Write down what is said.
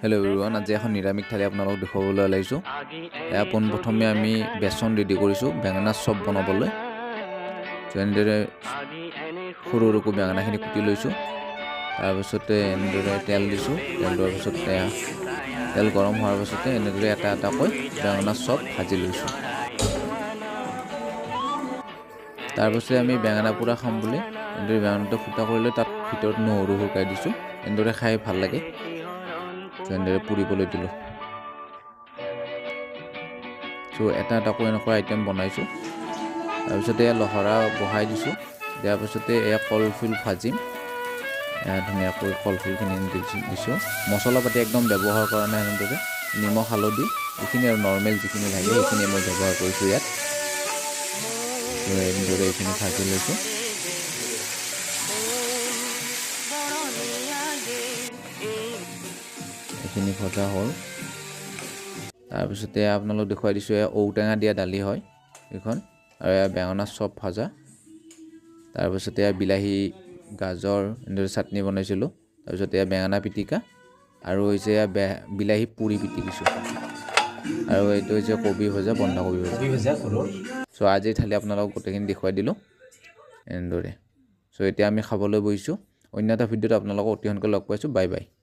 Hello' everyone, আজি এখন নিৰামিষ থালি আপোনালোকক দেখুৱাবলৈ ওলাইছোঁ। এয়া পোনপ্ৰথমে আমি বেচন ৰেডি কৰিছোঁ বেঙেনা চপ বনাবলৈ। এনেদৰে সৰু সৰুকৈ বেঙেনাখিনি কুটি লৈছোঁ। তাৰপিছতে এনেদৰে তেল দিছোঁ। তেল দিয়াৰ পাছত তেল গৰম হোৱাৰ পাছতে এনেদৰে এটা এটাকৈ বেঙেনা চপ ভাজি লৈছোঁ। তাৰপাছতে আমি বেঙেনা পোৰা খাম বুলি এনেদৰে বেঙেনাটো ফুটা কৰি লৈ তাত ভিতৰত নহৰু শুকাই দিছোঁ। এনেদৰে খাই ভাল লাগে। এনেদৰে পুৰিবলৈ দিলোঁ। চ' এটা এটাকৈ এনেকুৱা আইটেম বনাইছোঁ। তাৰপিছতে এয়া লহৰা বহাই দিছোঁ। দিয়াৰ পাছতে এয়া কলফুল ভাজিম। ধুনীয়াকৈ কলফুলখিনি দিছোঁ। মছলা পাতি একদম ব্যৱহাৰ কৰা নাই, এনেদৰে নিমখ হালধি এইখিনি আৰু নৰ্মেল যিখিনি লাগে সেইখিনি মই ব্যৱহাৰ কৰিছোঁ ইয়াত। এনেদৰে এইখিনি ভাজি লৈছোঁ। এইখিনি ভজা হ'ল। তাৰপিছতে আপোনালোক দেখুৱাই দিছোঁ, এয়া ঔটেঙা দিয়া দালি হয় এইখন, আৰু এয়া বেঙেনা চপ ভাজা। তাৰপিছতে এয়া বিলাহী গাজৰ এনেদৰে চাটনি বনাইছিলোঁ। তাৰপিছত এয়া বেঙেনা পিটিকা, আৰু হৈছে এয়া বিলাহী পুৰি পিটিকিছোঁ। আৰু এইটো হৈছে কবি ভজা, বন্ধাকবি ভজা। চ' আজিৰ থালি আপোনালোকক গোটেইখিনি দেখুৱাই দিলোঁ এনেদৰে। চ' এতিয়া আমি খাবলৈ বহিছোঁ। অন্য এটা ভিডিঅ'ত আপোনালোকক অতি সোনকালে লগ পাইছোঁ। Bye bye.